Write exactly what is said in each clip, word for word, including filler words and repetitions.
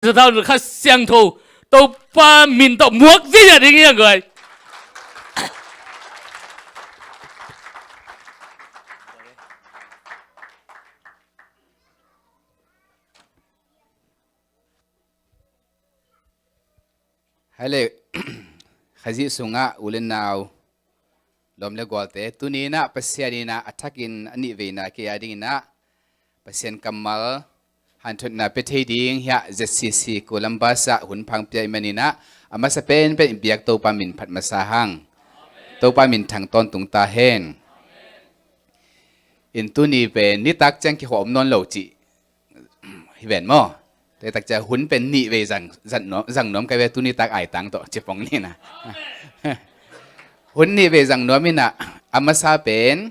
Kha Siangtho Topa min tawh muak ziahziah ding hi hang guai. Hale, Khazih sungah u le nau, lawm le gualte, tuni inah Pasian inah a thakin a nihveina kei a dinginah Pasian kammal hanthotna pia thei ding hiah Z C C Columbus ah hun phang pia i maninah a masa penpen i biak Topa min phat masa hang. Topa min thang tawntung ta hen. In tuni pen nitak ciang kikhawm nawn lo cih hi ven maw? Tua tak ciang hun pen nih vei zang, zang nuam, zang nuam ka ve, tuni tak ai tang tawh ci pong ni na. Hun nih vei zang nuam inah a masa pen,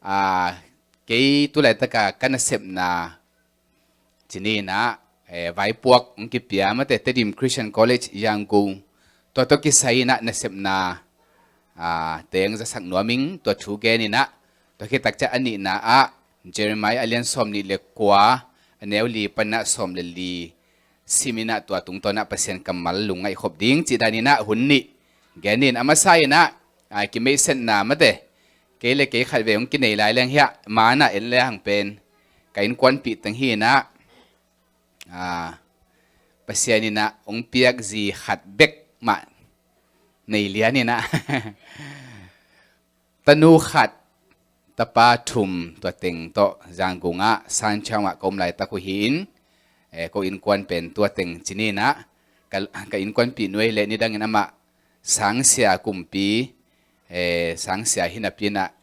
a, kei tu laitaka ka nasepna ci ni inah, eh, vaipuak hong kipia mate Tedim Christian College Yangon, tua tawh kisai inah nasepna, a, teng zasak nuam ing, tua thu gen inah, tua khit tak ciang a nihna ah Jeremiah a lian sawm nih le kua, a neu li panah sawm le li sim inah tua tungtawnah Pasian kammal lungngaih khop ding cih dan inah hun nih gen in. A masa inah, a, kimeihsetna mate, kei le kei khat vei hong kinei lai leng hiah manah en le hang pen ka innkuanpih teng hi inah, a, Pasian inah hong piak zi khat bek mah nei lian inah tanu khat, tapa thum, tua teng tawh Yangon ah Sanchang ah ka om laitak uh hi in, eh, ko innkuan pen tua teng ci ni inah, ka, ka innkuanpih nuai le nidangin amah sangsia kumpi, eh, sangsia hi napi inah,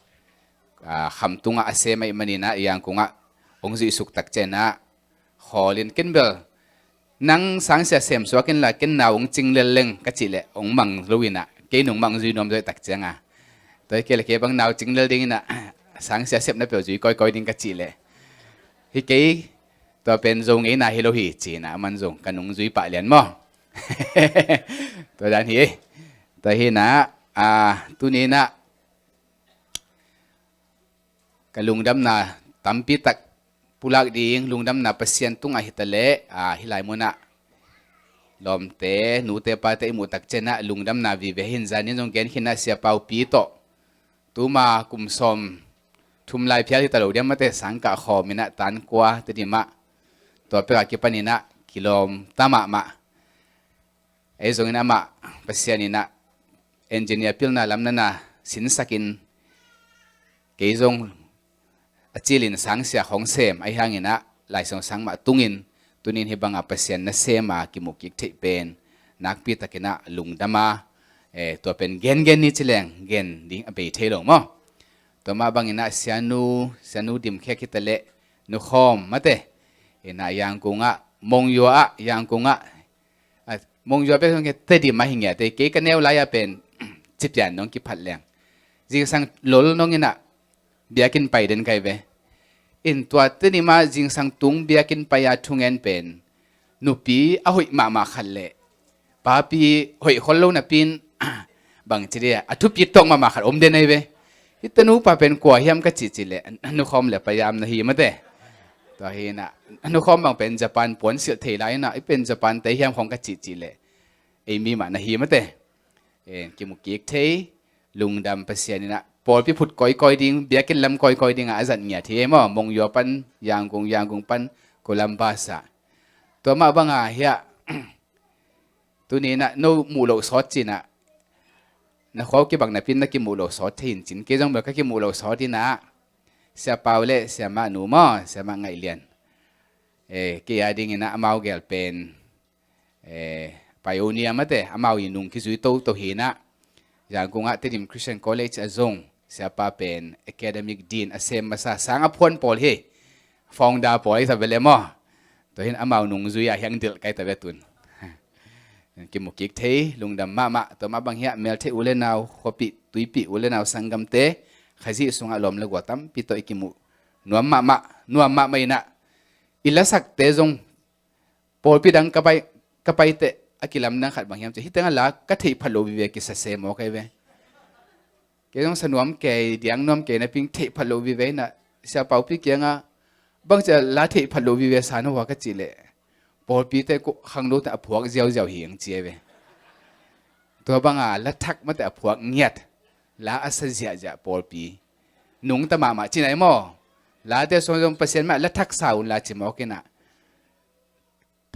ah, khamtungah a sem ahih maninah Yangon ah hong zuihsuk tak ciang inah khawl in, ken bel nang sangsia sem suak inla ken nau hong cinglel leng ka cih leh hong mang lo inah, kei nung mang zui nuam zaw tak ciang a, tua hi kei le kei bang nau cinglel ding inah sangsia sepna peuh zui kawikawi ding ka cih leh, hi kei, tua pen Zo ngeina hi lo hi ci inah aman zong ka nung zui pah lian maw? Tua dan hi. Tua hi inah, a, tuni inah ka lungdamna tampi tak pulak ding, lungdamna Pasian tungah hi ta leh, a, hi lai munah lawmte, nute, pate i muh tak ciang inah lungdamna vive hin. Zanin zong gen khin inah Sia Paupi tawh tuma kum sawm thum lai phial hi ta lo diam mate, sangkah khawm inah Tankua Tedim ah, tua pek a kipan inah kilawm ta mahmah. Ei zongin amah Pasian inah engineer pilna lam nana sinsakin, kei zong a cilin sangsia khawng sem ahi hang inah Lai Siangtho sang mah tungin, tunin hih banga Pasian nasem a kimu kik theih pen nakpi tak inah lungdam a, eh, tua pen gengen ni ci leng gen ding a bei thei lo maw? Tua mah bang inah sianu, sianu Dim Khek hi ta leh, Nu Khawm mate, inah Yangon ah, Monywa ah, Yangon ah, a, Monywa bek zong kei Tedim ah hi ngiat ei, kei ka neu lai-a pen ci pian nong kiphat leng zingsang lol nong inah biakinn pai den kai ve. In tua Tedim ah zingsang tung biakinn pai a thungen pen nupi a hoih mahmah khat le papi hoih khol lo napi in, bang ci dia, a thupi tawk mahmah khat om den ahi ve. Hih tanu pa pen kua hiam ka cih cih leh, Nu Khawm le Pa Yam na hi mate. Tua hi inah Nu Khawm bang pen Japan puan silh thei lai inah, i pen Japan te hiam khawng ka cih cih leh, ei mi mah na hi mate. Eh, kimu kik thei, lungdam Pasian inah pawlpi phut kawikawi ding, biakinn lam kawikawi dingah a zat ngiat hi ei maw? Monywa pan Yangon, Yangon pan Columbus ah. Tua mah banga hiah tuni inah no muh loh sawt ci inah, na khua uh kibang napi in na kimuh loh sawt thei in cin, kei zong bel ka kimuh loh sawt inah Sia Pau le Sia Mah nu maw, Sia Mah Ngaih Lian, eh, kei a ding inah amau gel pen, eh, pioneer mate, amau i nung kizui toto hi inah Yangon ah Tedim Christian College a zong Sia Pa pen academic dean a sem masa, sang a phuan pawl hi, founder pawl ahi ta ve le maw? Tua hin amau nungzui a hiang dilh kai ta ve tun. Kimu kik thei, lungdam mahmah. Tua mah bang hiah meltheih u le nau, khuapih tuipih u le nau sanggamte, Khazih sungah lawm le gual tampi tawh i kimuh nuam mahmah, nuam mahmah inah i lasakte zong pawlpi dang ka pai, ka paiteh a kilamdang khat bang hiam cih, hih tengah la ka theih phat lo vive kisa se maw kai ve. Kei zong sa nuam kei, diang nuam kei napi in theih phat lo vive inah Sia Paupi kiangah bang ci a la theih phat lo vive sa na hua ka cih leh, pawlpite khangnote a phuak ziauziau hi ang ci a ve. Tua banga la thak mate a phuak ngiat, la a sa ziahziah pawlpi nungta mahmah ci nai maw. Late suang zong Pasian mah la thak sa un la ci mawk inah,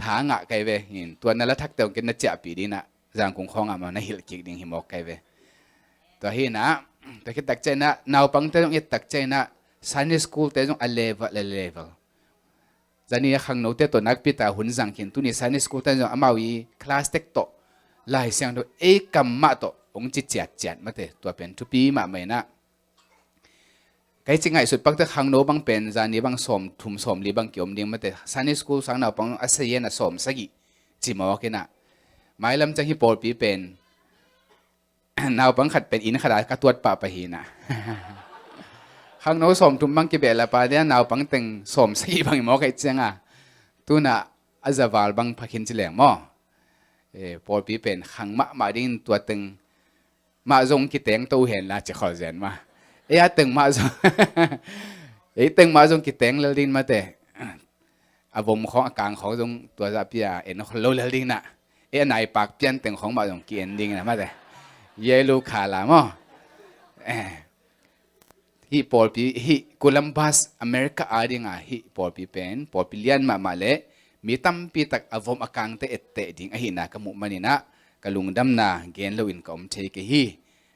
tha ngah kai ve. Tua na la thakte hong ken na ciahpih ding inah, Zangkung khawngah maw na hilh kik ding hi mawk kai ve. Tua hi inah, tua khit tak ciah inah naupangte zong et tak ciah inah Sunday school te zong a level a level. Zani a khangnote tawh nakpi ta hun zang khin, tuni Sunday school te zong amau i class tek tawh Lai Siangtho ei kam mah tawh hong ci ciatciat mate, tua pen thupi mahmah inah. Kai ci ngaihsut pakte khangno bang pen zani bang sawm thum sawm li bang kiom ding mate, Sunday school sang naupang a sayen a sawm sagih ci mawk inah. Mailam ciang hi pawlpi pen naupang khat pen inn khat a ka tuat pahpah hi inah. Khangno sawm thum bang kibeh la pa dia naupang teng sawm sagih bang i mawk aih cianga, tunah a zaval bang pha khin ci leng maw. Eh, pawlpi pen khang mahmah dingin tua teng mah zong kiteng to hen la ci khol zen mah. Ei a teng mah zong, ei teng mah zong kiteng lel ding mate. A vom khawng a kang khawng zong tua zahpi a en khol lo lel ding inah. Ei a naipak pian teng khawng mah zong ki-en ding inah mate. Yellow kha la maw. Eh. Hih pawlpi, hih Columbus, America a dinga hih pawlpi pen pawlpi lian mahmah le mi tampi tak a vom a kangte etteh ding ahihna ka muh maninah ka lungdamna gen loin ka om thei kei hi.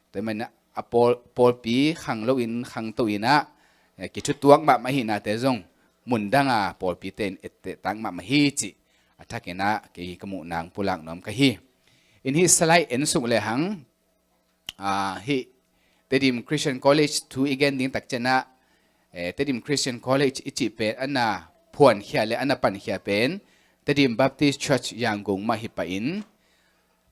Tua hi maninah a pawl, pawlpi khang loin khangto inah, eh, kithutuak mahmah ahihnate zong mundanga pawlpite in etteh tak mahmah hi cih a thakinah kei ka muhna hong pulak nuam ka hi. In hih slide en suk lehang, ah, hih Tedim Christian College thu i gen ding tak cianah, eh, Tedim Christian College i cih pen a na phuankhia le a na pankhia pen Tedim Baptist Church Yangon mah hi pahin,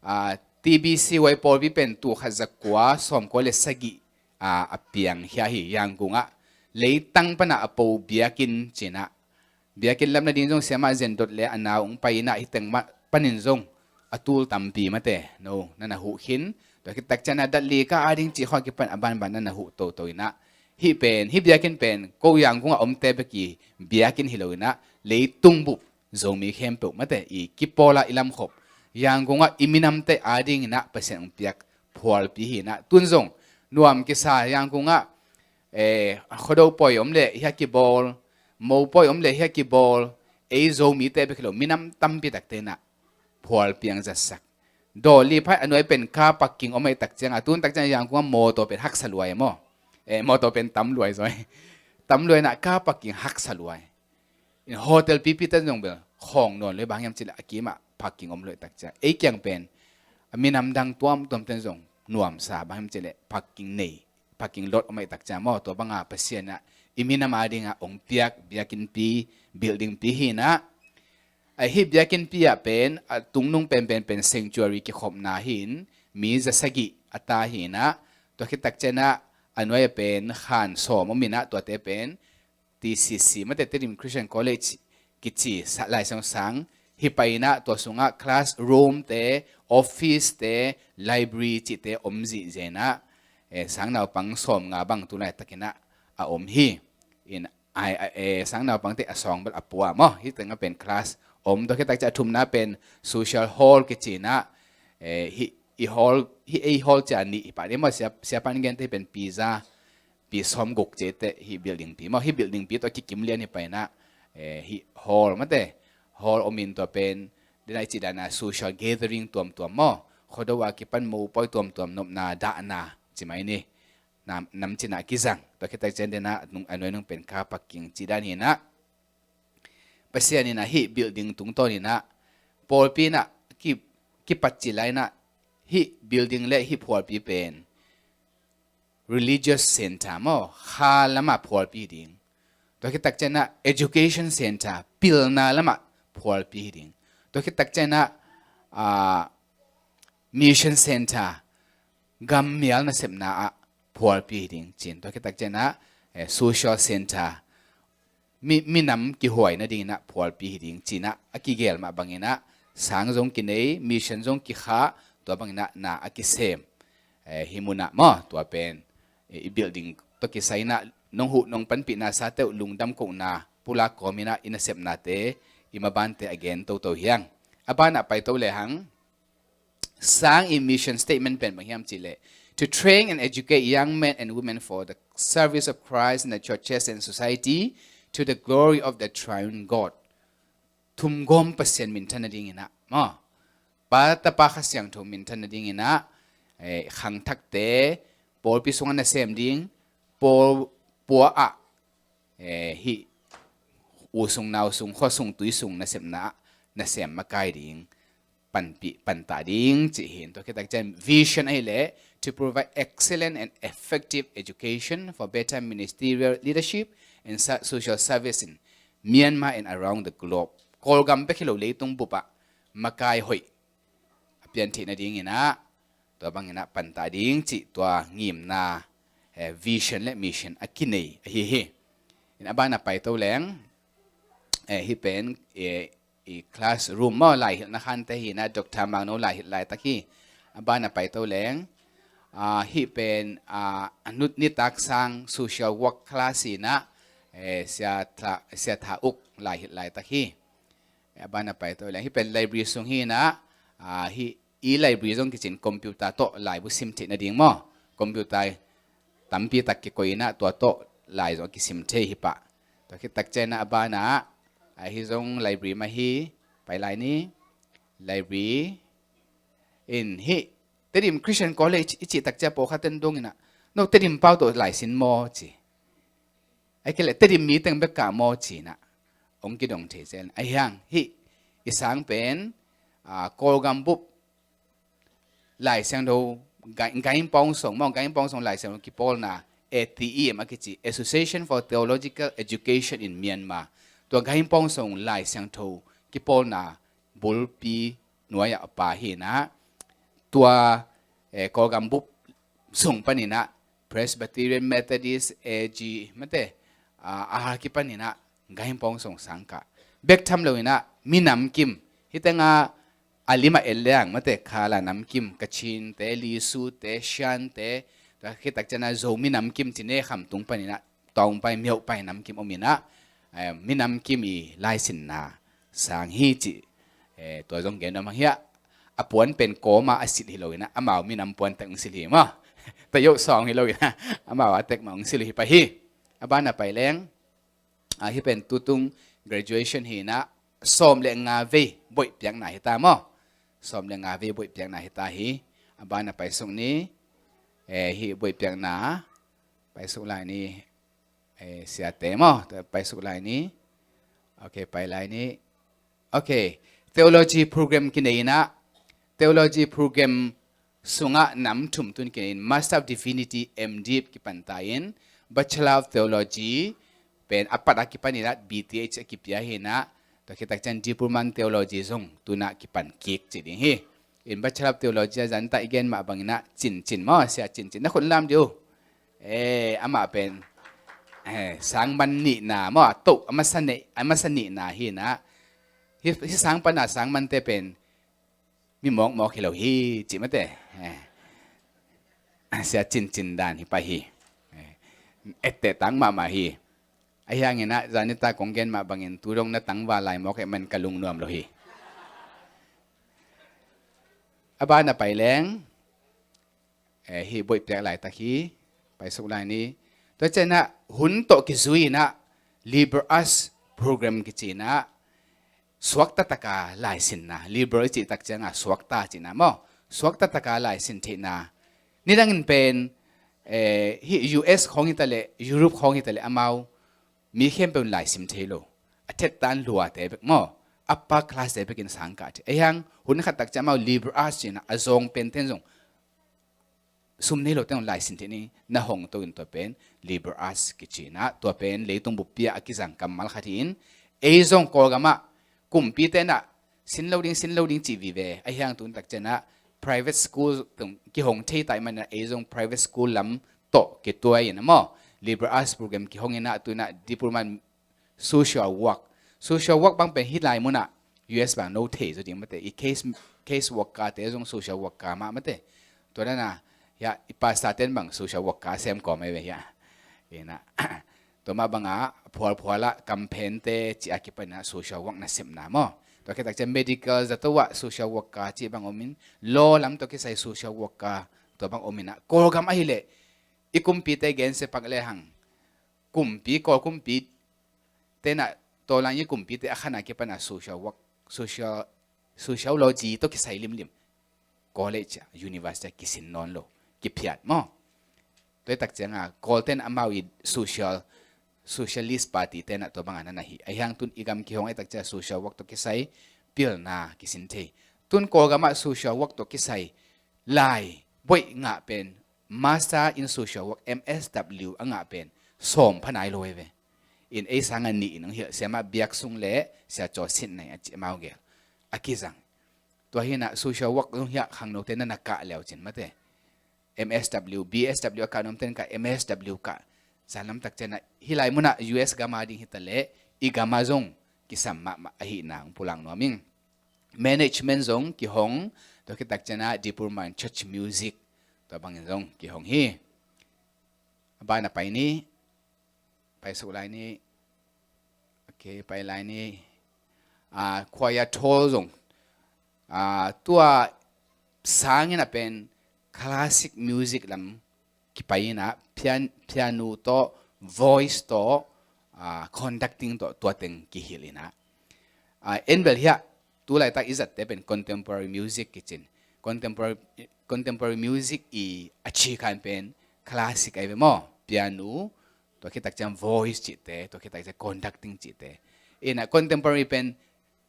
ah, T B C Y pawlpi pen tul khat za kua sawmkua le sagih, ah, a piangkhia hi Yangon ah. Leitang pana a po biakinn cinah, biakinn lam nading zong siamah Zen Dot le a nau hong pai inah hih teng mah panin zong a tul tampi mate no na na huh khin. Tua khit tak cianah dat li ka ading cih khawng a kipan a banban na na huh toto inah, hih pen, hih biakinn pen ko Yangon a omte bek i biakinn hi lo inah leitung bup Zomi khempeuh mate i kipawl ah i lamkhop Yangon ah i minamte ading inah Pasian hong piak phualpi hi inah. Tun zong nuam kisa Yangon ah, eh, Khuado pawi om leh hia kibawl, Mo pawi om leh hia kibawl, ei Zomite bek hi lo minam tampi takte inah phualpi ang zatsak. Daw li phai a nuai pen car parking om aih tak cianga, tun tak cianga Yangon ah mawtaw pen haksa luai maw. Eh, mawtaw pen tam luai zaw. Tam luai inah car parking haksa luai. In hotel pipite zong bel khawng nawn lo ih, bang hiam cihleh a kimah parking om lo ih tak ciang. Ei kiang pen a minam dang tuamtuamte zong nuamsa, bang hiam cihleh parking nei, parking lot om aih tak ciang maw. Tua banga Pasian ah i minam adinga hong piak biakinnpi, buildingpi hi inah. Ahi biakinnpi ah pen a tungnung penpen pen sanctuary kikhopna hi in, mi za sagih a ta hi inah. Tua khit tak cianah a nuai ah pen khan sawm om inah, tuate pen T C C mate, Tedim Christian College kici sa, Lai Siangtho sang hi pai inah, tua sungah classroom te, office te, library cihte om zihziah inah, eh, sang naupang sawmnga bang tu laitakinah a om hi. In ai, ai, eh, sang naupangte a sawng bel a pua maw. Hih tengah pen class om. Tua khit tak ciang a thumna pen social hall kici inah, eh, hih i hall, hih ei hall ciang a nih hi pah ding maw. Sia, siapan gente hih pen pizza pi sawmguk cihte hih buildingpi maw. Hih buildingpi tawh kikim lian hi pai inah, eh, hih hall mate, hall om in tua pen dena i cih dana social gathering tuamtuam maw, Khuado a kipan Mo pawi tuamtuam nopna dahna ci mai ni. Nam, nam cinah kizang. Tua khit tak ciang dena a nung, a nuai nung pen car parking cih dan hi inah. Pasian inah hih building tungtawn inah pawlpi inah ki, kipat cih lai inah hih building le hih phualpi pen religious center maw, kha lamah phualpi hi ding. Tua khit tak cianah education center, pilna lamah phualpi hi ding. Tua khit tak cianah, ah, mission center, gammial nasepna ah phualpi hi ding ci-in. Tua khit tak cianah, eh, social center, mi, minam kihuai nading inah phualpi hi ding ci inah a kigel mah bang inah sang zong kinei, mission zong kikhah, tua bang inah na a kisem, eh, hih munah maw. Tua pen, eh, i building tawh kisai inah nong huh nong panpihna sate uh lungdam kohna pulak kawm inah i nasepnate i mabante a gen toto hi hang. A banah paito lehang, sang i mission statement pen bang hiam cih leh, to train and educate young men and women for the service of Christ in the churches and society to the glory of the triune God. Thumgawm Pasian minthan nadingin ah, maw, Pa, Tapa, Kha Siangtho minthan nadingin ah, eh, khangthakte pawlpi sungah nasem ding, pawl pua ah, eh, hih u sung nau sung, khua sung tui sung nasepna ah nasem makai ding, panpih pantah ding cih hi. Tua khit tak ciang vision ahih leh, to provide excellent and effective education for better ministerial leadership and so-, social service in Myanmar and around the globe. Kawlgam bek hi lo, leitung bup ah makai hoih a pian theih nadingin ah, tua bangin ah pantah ding cih tua ngimna, eh, vision le mission a kinei ahi hi. In a banah paito leng, eh, hih pen, eh, i classroom maw, laihilhna khante hi in ah, Doctor Mangno laihilh laitak hi. A banah paito leng, ah, hih pen, ah, a nut nitak sang social work class hi in ah, eh, Sia Tha, Sia Tha Uk laihilh laitak hi. A banah paito leng, hih pen library sung hi in ah, ah, hih e-library zong kici in, computer tawh laibu sim theih nading maw. Computer tampi tak kikoih in ah, tua tawh lai zong a kisim thei hi pah. Tua khit tak ciang ah a banah, ah, hih zong library mah hi, pai lai ni, library in hih Tedim Christian College i cih tak ciang pawlkhat ten dong in ah, no Tedim pau tawh lai sin maw ci. Ahih kei leh Tedim mi teng bek kah maw ci in ah hong kidong thei zel. Ahi hang hih i sang pen, ah, Kawlgam bup Lai Siangtho, Gai-, Gaing Pawng Song maw, Gaing Pawng Song Lai Siangtho kipawlna, A T E M a kici, Association for Theological Education in Myanmar. Tua Gaing Pawng Song Lai Siangtho kipawlna bulpi nuai ah a pa hi in ah, tua, eh, Kawlgam bup sung panin ah Presbyterian, Methodist, A G, mate, ah, a kipanin ah Gaing Pawng Song sang kah. Bek tham lo in ah minam kim, hih teng ah a lim ah et leng mate, Khala namkim, Kachin te, Lisu te, Shan te, tua khit tak ciang ah Zomi namkim ci, Ne Kham tung panin ah Tawngpai, Myohpai namkim om in ah, eh, minam kim i laisinna sang hi ci, eh, tua zong gen nuam hang hi a. A puan pen kawm a a silh hi lo in ah, amau minam puan tek hong silh hi maw. Tayo sawng hi lo in ah, amau a tek mah hong silh hi pah hi. A banah pai leng, ah, hih pen tutung graduation hi in ah, sawm le nga vei boih piakna hi ta maw. Sawm le nga vei boih piakna hi ta hi. A banah pai suk ni, eh, hih boih piakna, pai suk lai ni, eh, siate maw, tua pai suk lai ni. Ok, pai lai ni. Ok, theology program kinei in ah, theology program sungah nam thum tun kinei in, Master of Divinity, M.Div kipan ta in, Bachelor of Theology pen a pat a kipan in ah, B.Th a kipia hi in ah, tua khit tak ciang Diploma in Theology zong tu in ah kipan kik ci ding hi. In Bachelor of Theology a zan ta i gen mah bangin ah Cincin maw, Sia Cincin, na khut lam dih uh. Eh, amah pen, eh, sang man nihna maw, a toh, a masa nei, a masa nihna hi in ah. Hih, hih sang pan a sang mante pen mi mawkmawk hi lo hi, cih mate. Eh. Sia Cincin dan hi pah hi. Eh. Etteh tang mahmah hi. Ahi hangin ah, zan nitak kong gen mah bangin tu dong na tangval lai mawk eh man ka lungnuam lo hi. A banah pai leng, eh, hih boih piak laitak hi, pai suk lai ni. Tua ciang ah hun tawh kizui in ah, Liberal Arts Program kici in ah, suakta taka laisinna, liberal i cih tak ciang ah suakta cihna maw, suakta taka laisin theihna. Nidangin pen, eh, hih U S khawng hi ta leh, Europe khawng hi ta leh, amau mi khempeuh in laisim thei lo. A thet tan luate bek maw, upper class te bekin sang kah thei. Ahi hang hun khat tak ciang amau Liberal Arts cihna a zawng pen ten zong sum nei lo teng laisin theih ni, na hong to in, tua pen Liberal Arts kici in ah, tua pen leitung buppi ah a kizang kammal khat hi in, ei zong Kawlgam ah kumpite in ah sin lo ding, sin lo ding cih vive. Ahi hang tun tak ciang ah private school tung kihong thei ta ahih manin ah, ei zong private school lam tawh kituai in ah maw, Liberal Arts Program kihong in ah, tu in ah Diploma in Social Work. Social work bang pen hih lai mun ah U S bang no thei zaw ding mate. I case, case worker te zong social worker mah mate. Tua dan a, hia, i pastor ten bang social worker sem kawm ei ve hia. Ina. Tua mah bangah phualphual ah kamphente cih a kipan ah social work nasepna maw. Tua khit tak ciang medical zato ah social worker cih bang om in, law lam tawh kisai social worker tua bang om in ah, Kawlgam ahih leh i kumpite gensia pak lehang, kumpi, Kawl kumpi tenah tawlan i kumpite a khan a kipan ah social work, social, sociology tawh kisai limlim college ah, university ah kisin nawn lo, kiphiat maw. Tua hi tak ciangah Kawlten amau i social, socialist party tenah tua bangah na na hi. Ahi hang tun i gam kihong hi tak ciangah social work tawh kisai pilna kisin thei. Tun Kawlgamah social work tawh kisai lai boih ngah pen, Master in Social Work, M S W, a ngah pen sawm pha nai lo hi ve. In ei sangah nih in hong hilh, Siamah Biak Sung le Sia Caw Sin Nai a ci amau gel a kizang. Tua hi in ah social work zong hiah khangnote na na kah leu cin mate. M S W, B S W a kah nuamte in kah, M S W kah. Zanlam tak ciangah hih lai munah U S gam a ding hi ta leh i gam ah zong kisam mahmah ahihna hong pulak nuam ing. Management zong kihong, tua khit tak ciangah diploma in church music, tua bangin zong kihong hi. A banah pai ni, pai suk lai ni. Ok, pai lai ni. Ah, choir thawl zong, ah, tua sangin ah pen classic music lam kipai in ah, pian-, piano tawh, voice tawh, ah, conducting tawh, tua teng kihilh in ah. Ah, en bel hiah, tu laitak i zatte pen contemporary music kicin. Contemporary, contemporary music i a cikhan pen classic ahi ve maw. Piano, tua khit tak ciang voice cihte, tua khit tak ciang conducting cihte. In ah contemporary pen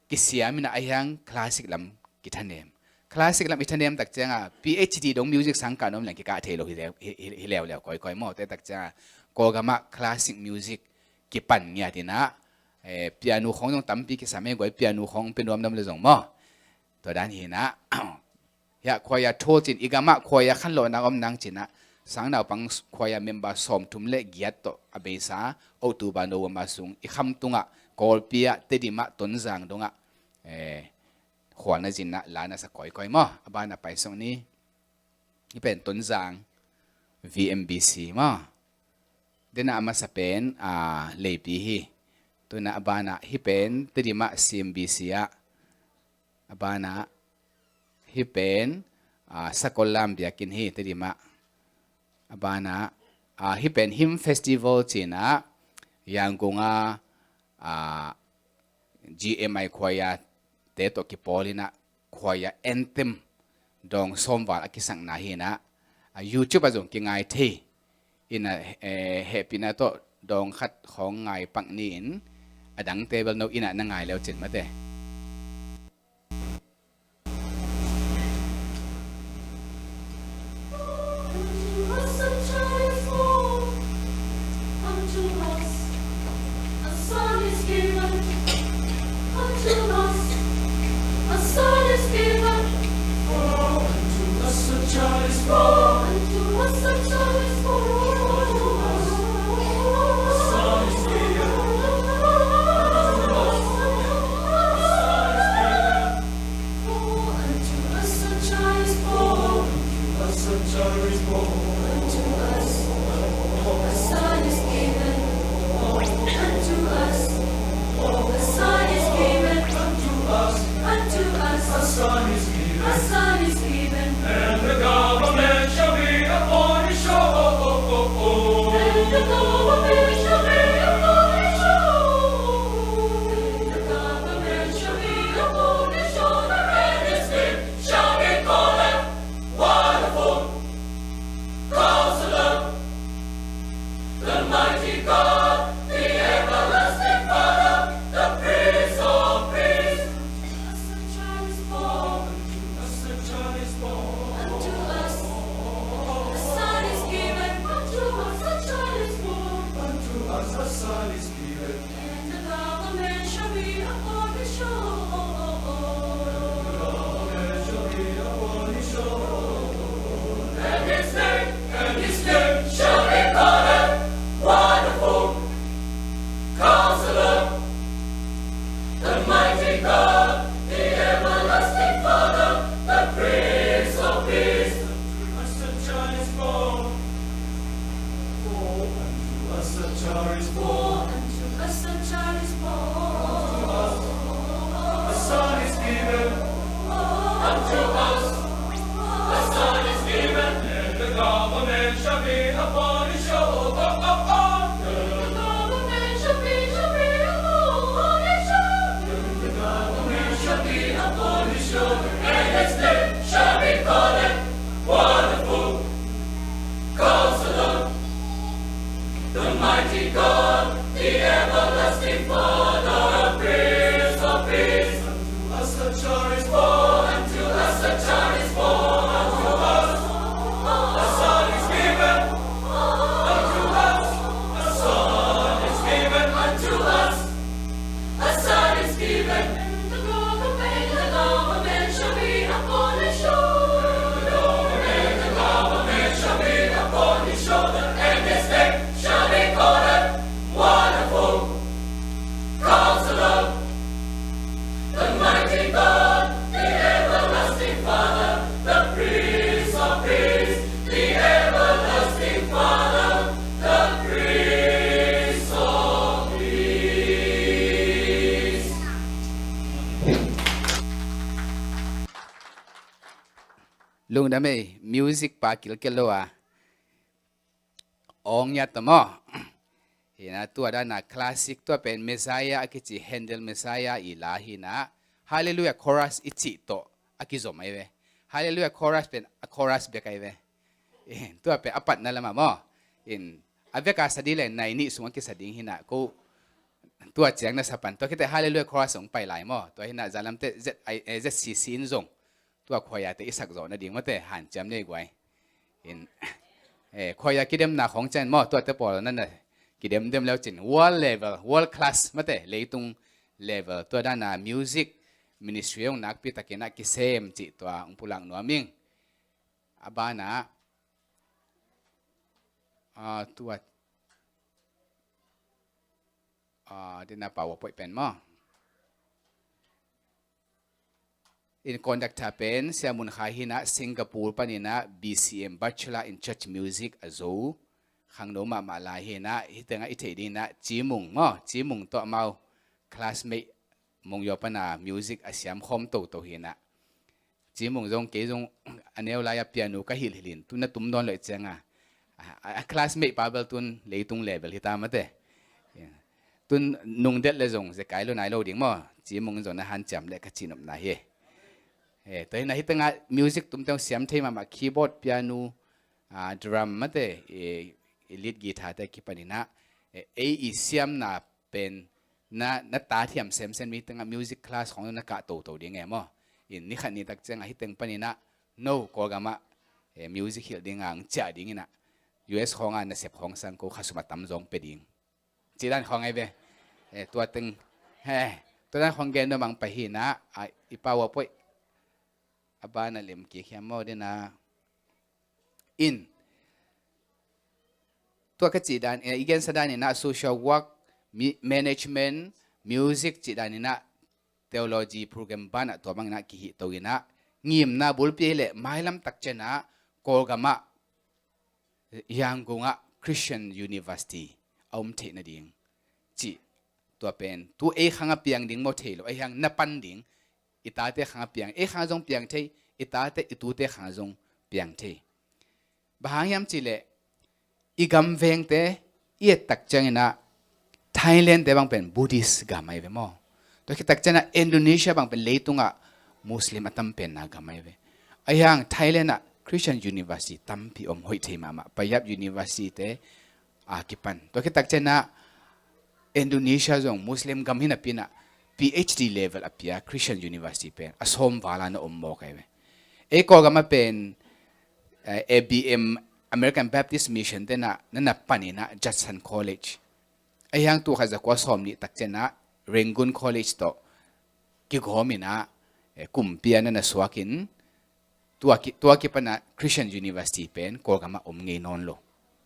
kisiam in ah ahi hang classic lam kithanem. Classic lam i thanem tak ciangah P H D dong music sang kah nuam leng kikah thei lo hi leu, hi, hi, hi leuleu kawikawi maw. Tua tak ciangah Kawlgamah classic music kipan ngiat in ah, eh, piano khawng zong tampi kisam e, guai piano khawng pia nuamnuam le zong maw. Tua dan hi in ah. Hiah choir thawl cin, i gamah choir khanlawhna om nang cin ah, sangnaupang choir member sawmthum le giat tawh a beisa, October, November sung i Khamtung ah, Kawlpi ah, Tedim ah, Tonzang dong ah, eh, khualna zin ah la na sa kawikawi maw. A banah pai sawng ni. Hih pen Tonzang V M B C maw. Denah a masa pen, ah, Leipi hi. Tunah a banah hih pen Tedim ah C M B C ah. A banah hih pen, ah, Sakol Lam Biakinn hi Tedim ah. A banah, ah, hih pen Hymn Festival cin ah Yangon ah, ah, G M I choir te tawh kipawl in ah choir anthem dawng sawm val a kisakna hi in ah, a YouTube ah zong kingai thei in ah, eh, hehpihna tawh dawng khat khawng ngai pak ni in, a dangte bel no in ah na ngai leu cin mate. Lungdam ei, music pa kilkel lo a. Ong ya tamaw. Hina tua dana classic tua pen Messiah a kici, Handel Messiah i la hina. Hallelujah chorus i cih tawh a kizom ai ve. Hallelujah chorus pen a chorus bek ai ve. In, tua pen a patna lama maw. In, a veka sa ding le nai nih sung a kisa ding hina ko. Tua ciang na sa pan. Tua khite Hallelujah chorus ong pai lai maw. Tua hina zalamte Z I, eh, Z C C in zong tua khuaia te i sak zawh nading mate, hanciam nei guai. In, eh, khuaia kidemna khong cian maw, tuate pawl nana kidemdem leu cin, world level, world class mate, leitung level, tua dana music ministry ong nakpi takin a kisem cih tua ong pulak nuam ing. A bana, ah, tua, ah, dina PowerPoint pen maw. In conductor pen Sia Mun Khai hina, Singapore panina B C M, Bachelor in Church Music a zo. Khangno mahmah lai hina, hitengah i theih dingina Ci Mung maw, Ci Mung tawh amau classmate Mung Yaw pana music a siam khawm toto hina. Ci Mung zong kei zong a neu lai a piano ka hilhilhin, tu na tum nawn loh cianga a, a, a classmate pa bel tun leitung level hita mate. Tun nungdet le zong zekai lo nai lo ding maw. Ci Mung zong na hanciam le ka cihnopna hi. Eh, tua hina hitengah music tumte siam thei mahmah, keyboard, piano, ah, drum mate, eh, lead guitar te kipanina, eh, ei i siamna pen na, na ta thiam semsem mi tengah music class khong na kah toto ding e maw. In ni khat ni tak ciangah hiteng panina no Kawlgamah, eh, music hilh dinga ang ciah dingina U S khonga nasep khong sang ko khasum a tam zong pe ding. Cidan khong ai ve. Eh, tua teng, eh, tua dan khong gen no mang pahina, ah, i PowerPoint a bana lem kik hiam maw dina. In, tua ka cih dan, eh, i gensa danina social work, mi-, management, music cih danina theology program banah tua bangina kihih toina ngimna bulpi le mailam tak ciana Kawlgamah Yangon ah Christian University a om theih nading cih tua pen tu ei khanga piang ding maw thei lo, ei hang na pan ding, i tate khanga piang, ei khanga zong piang thei, i tate i tute khanga zong piang thei. Bang hang hiam cihleh i gam vengte i et tak cianginah Thailand te bang pen Buddhist gam ahi ve maw? Tua khit tak cianah Indonesia bang pen leitungah Muslim a tam penna gam ahi ve. Ahi hang Thailand ah Christian University tampi om, hoih thei mahmah. Payap University te a kipan. Tua khit tak cianah Indonesia zong Muslim gam hi napi inah P H D level a pia Christian University pen a sawm vala na om mawk ahi ve. Ei Kawlgamah pen, eh, A B M, American Baptist Mission tenah na na paninah Judson College. Ahi hang tul khat za kua sawm nih tak cianah Rangoon College tawh kigawm inah, eh, kumpi a na na suakin tua ki, tua kipanah Christian University pen Kawlgamah om ngei nawn lo.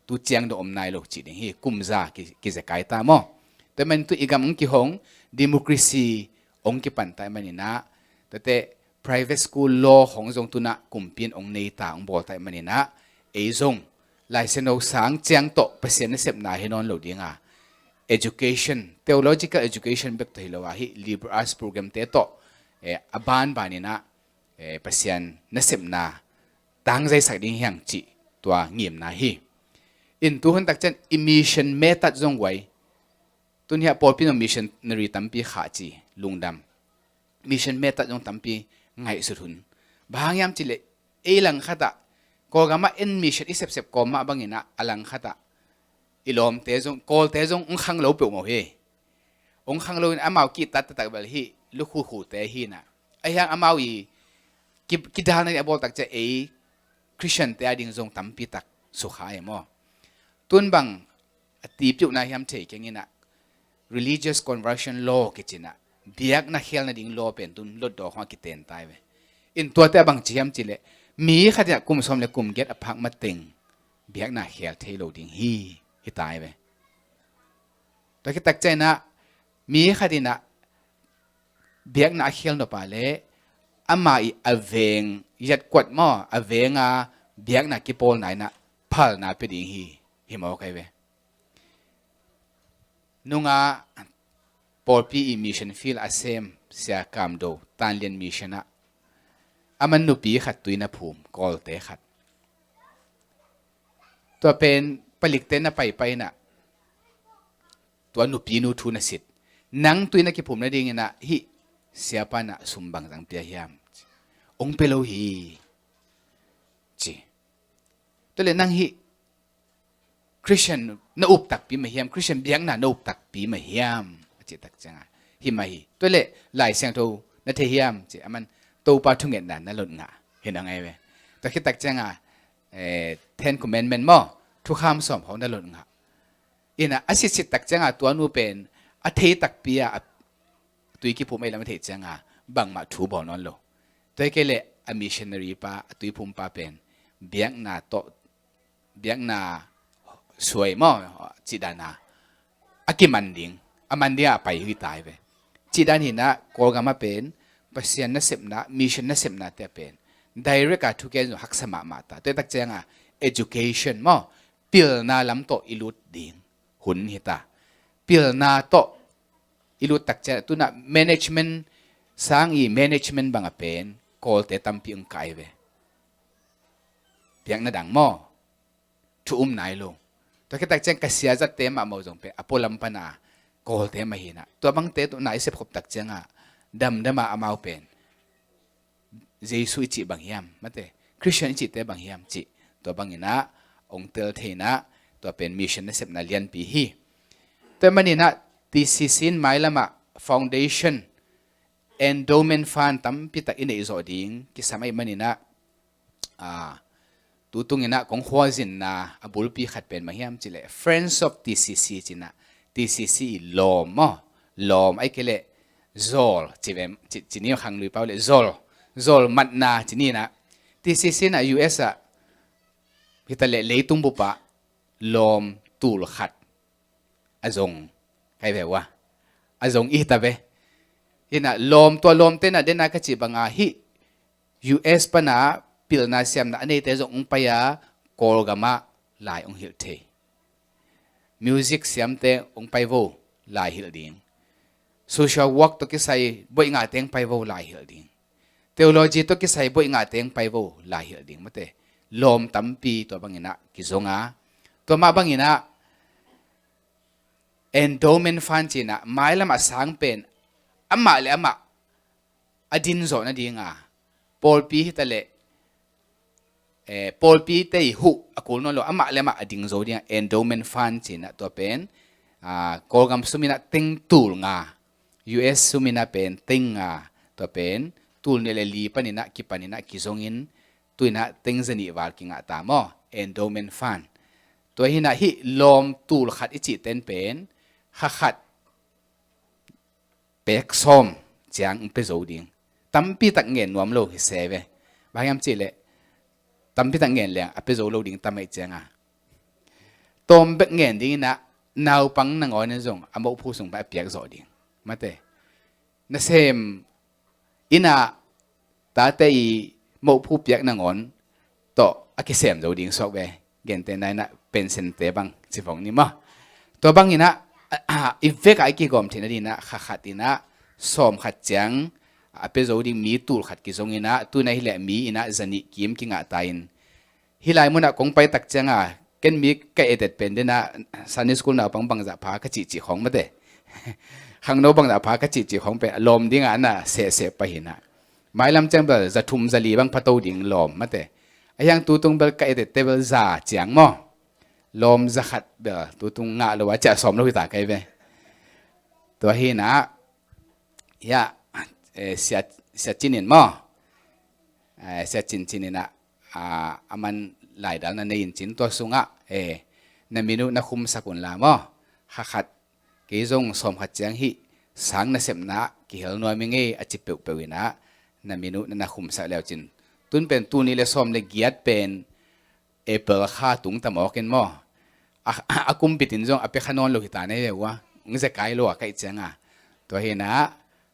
Tu ciang dong om nai lo cih ding hi, kum za ki, kizekai ta maw? Tua man tu i gam ong kihong, democracy ong kipan ta maninah, tate private school law hong zong tunah kumpi in ong nei ta, ong bawl ta maninah, ei zong Lai Siangtho sang ciang tawh Pasian nasepna hi nawn lo dinga, education, theological education bek tawh hi lo a, hih liberal arts program te tawh, eh, a banbaninah, eh, Pasian nasepna tangzaisak ding hiang cih tua ngimna hi. In tuhun tak cian i mission method zong guai. Tun hiah pawlpi in missionary tampi khah ci, lungdam. Mission method zong tampi ngaihsut hun. Bang hang hiam cihleh ei langkhatah Kawlgamah en mission i sepsep kawm mah banginah a langkhatah i lawmte zong, Kawlte zong ong khang lo peuhmah hi. Ong khang lo in amau kihtat taktak bel hih lukhukhute hinah. Ahi hang amau i ki, kidalna ding a bawl tak ciah ei Christian te a ding zong tampi tak sukha e maw? Tun bang a tipiuhna hiam thei kenginah religious conversion law kicinah biakna khial nading law pen tun lotdaw khong a kiten tai ve. In tuate a bang ci hiam cihleh mi khatinah kum sawm le kum giat a phak mateng biakna khial thei lo ding hi, hi tai ve. Tua khit tak cianah mi khatinah biakna a khial nop a le ama i a veng yatkuat maw, a venga biakna kipawlna inah phalna pia ding hi, hi maw kai ve. Nunga pawlpi i mission field a sem Sia Kam Do, Tanlian Mission ah Aman nupi khat tui na phum, Kawlte khat. Tua pen palikte na paipai inah tua nupinu thu na sit. Nang tui na kiphum nadingin ah hih siapa inah sum bangzah pia hiam? Hong pia lo hi, ci. Tua leh nang hih Christian na up takpi mah hiam? Christian biakna na up takpi mah hiam? A cih tak ciangah, hi mah hi. Tua leh Lai Siangtho na thei hiam? Ci. Aman Topa thungetna na lot ngah hi na ngai ve. Tua khit tak ciangah, eh, Ten Commandment maw, thukham sawm khawng na lot ngah. Inah a sitsit tak ciangah tua nu pen a thei takpi a, a tui kiphum ei lam a theih ciangah bangmah thu bawl nawn lo. Tua hi kei leh a missionary pa, a tuiphum pa pen biakna tawh, biakna suai maw, cih dan a, a kiman ding, a man dingah a pai hi ta hi ve. Cih dan hi inah Kawlgam ah pen Pasian nasepna, mission nasepnate ah pen direct a thugen zong haksa mahmah ta. Tua tak ciangah education maw, pilna lam tawh i lut ding hun hi ta. Pilna tawh i lut tak ciangah tu inah management, sang i management bang a pen Kawlte tampi hong kai ve. Biakna dang maw, thu um nai lo. Tua khit tak ciang ka siazatte mahmah uh zong pen a pualam pan a Kawlte mah hi inah, tua bangte tawh na i sepkhop tak ciangah damdam a, amau pen Jesu i cih bang hiam, mate, Christian i cihte bang hiam cih, tua bang inah hong tel thei inah, tua pen mission nasepna lianpi hi. Tua manin ah T C C in mailam ah foundation, endowment fund tampi tak i neih zawh ding kisam ahih manin ah, ah, tu tung inah kong khualzinna a bulpi khat pen bang hiam cih leh Friends of T C C ci inah, T C C i lawm maw, lawm ahih kei leh zawl ci ve, ci, ci ni khang lui pau leh zawl, zawl matna ci ni inah, T C C inah U S ah hi ta leh leitung bup ah lawm tul khat a zong, kai ve ua, a zong i hi ta ve. Hi inah lawm, tua lawmte inah den a ka cih bang a hih U S pan a pilna siamna a neite zong hong pai a, Kawlgam ah lai hong hilh thei. Music siamte hong pai vo, lai hilh ding. Social work tawh kisai boih ngahte hong pai vo, lai hilh ding. Theology tawh kisai boih ngahte hong pai vo, lai hilh ding, mate. Lawm tampi tua bang inah kizong a, tua mah bang inah endowment fund ci inah mailam a sang pen amah le amah a din zawh nading a, pawlpi hi ta leh, eh, pawlpite i huh a kul nawn lo, amah le amah a ding zo ding a, endowment fund ci inah tua pen, ah, Kawlgam sum inah teng tul nga, U S sum inah pen teng nga, tua pen tul nih le li pan inah kipan inah kizong in, tu inah teng zanih val kingah ta maw, endowment fund. Tua hi inah hih lawm tul khat i cihte in pen kha khat pek sawm ciang hong pia zo ding. Tampi tak ngen nuam lo hi se ve. Bang hiam cih leh tampi tak ngen leng a pia zo lo ding tam ahih ciangah, tawm bek ngen ding inah naupang nangawn in zong a mohphu sung pan a piak zawh ding, mate. Nasem inah tate i mohphu piak nangawn tawh a kisem zo ding suak ve. Gente na inah pension-te bang ci vong ni maw. Tua bang inah, ah, i vek a i kigawm theihna ding inah kha khat inah sawm khat ciang a pia zo ding mi tul khat kizong inah, tu inah hi leh mi inah zanih kim kingah ta in, hih lai munah kong pai tak ciangah ken mi ka edet pen den ah Sunday school naupang bangzah pha ka cihcih khawng, mate, khangno bangzah pha ka cihcih khawng pen a lawm dingah a na sehseh pah hi inah. Mailam ciang bel za thum za li bang pha to ding lawm, mate. A hiang tu tung bel ka edette bel za ciang maw. Lawm za khat bel tu tung ngah lo a, ciah sawm lo hi ta kai ve. Tua hi inah, ya, eh, sia, sia cin in maw. Eh, sia cin cin inah, ah, aman laidal na nei in cin tua sungah, eh, na min uh na khumsak un la maw. Kha khat, kei zong sawm khat ciang hih sang nasepna ah kihel nuam ing ei a ci peuhpeuh inah, na min uh na na khumsak leu cin. Tun pen tul nih le sawm le giat pen April kha tung ta mawk in maw. A, a kumpitin zong a pia kha nawn lo hi ta na hi ve ua. Hong zekai lo a kaih ciangah. Tua hi inah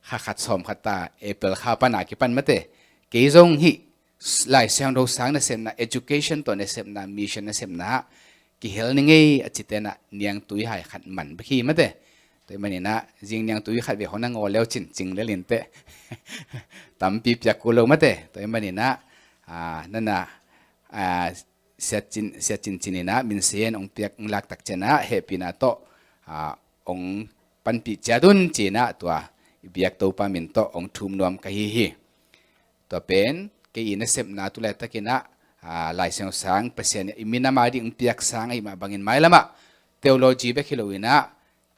kha khat sawm khat ta, April kha pan a kipan, mate. Kei zong hih Lai Siangtho sang nasepna, education tawh nasepna, mission nasepna ah kihel ning ei a cite inah niangtui hai khat man bek hi, mate. Tua ahih manin ah, zing niang tui khat vei hong na ngawl leu cin cing lel inteh. Tampi piak kul lo mate. Tua ahih manin ah, ah, nana, ah, siat cin, siat cincin in ah, minsen hong piak, hong lak tak ciang ah, hehpihna tawh, ah, hong panpih ciat un ci-in ah, tua i biak Topa min tawh hong thum nuam ka hi hi. Tua pen, kei i nasepna tu laitakin ah, ah, Lai Siangtho sang, Pasian i minam a ding hong piak sang ahih mah bangin mailam ah, theology bek hi lo in ah,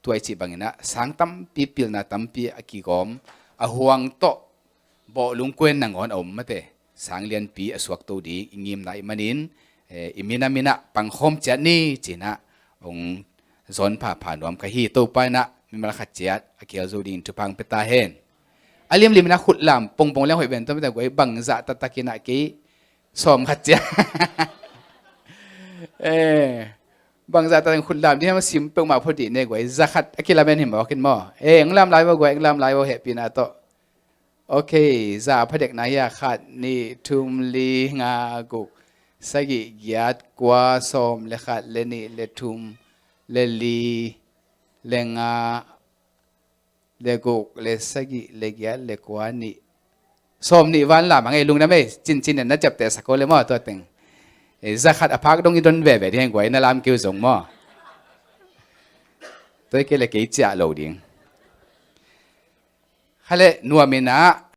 tua i cih bangin ah, sang tampi, pilna tampi a kigawm, a huang tawh, bawhlung kuen nangawn a om mate. Sang lianpi a suakto ding i ngimna ahih manin, eh, i minam in ah pangkhawm ciat ni ci-in ah, hong zawn phapha nuam ka hi. Topa in ah mimal khat ciat a kial zo dingin thupha hong pia ta hen. A limlim in ah khut lam, pongpong leng hoih ven tua mate guai, bangzah taktak in ah kei sawm khat ciat. Eh, bangzah taktak in khut lam ding hiam, sim peuhmah phot dih ne guai, za khat a kilamen hi mawk in maw. Eh, hong lam lai vo guai, hong lam lai vo, hehpihna tawh. Ok, za phadekna hi a, khat, nih, thum, li, nga, guk, sagih, giat, kua, sawm le khat, le nih, le thum, le li, le nga, le guk, le sagih, le giat, le kua, nih. Sawm nih van lam a ngei, lungdam ei, cincin in na ciapteh sak o le maw, tua teng. Eh, za khat a phak dong i don veve ding hen guai, na lam kei uh zong maw. Tua hi kei le kei ciah lo ding. Kha le, nuam in ah,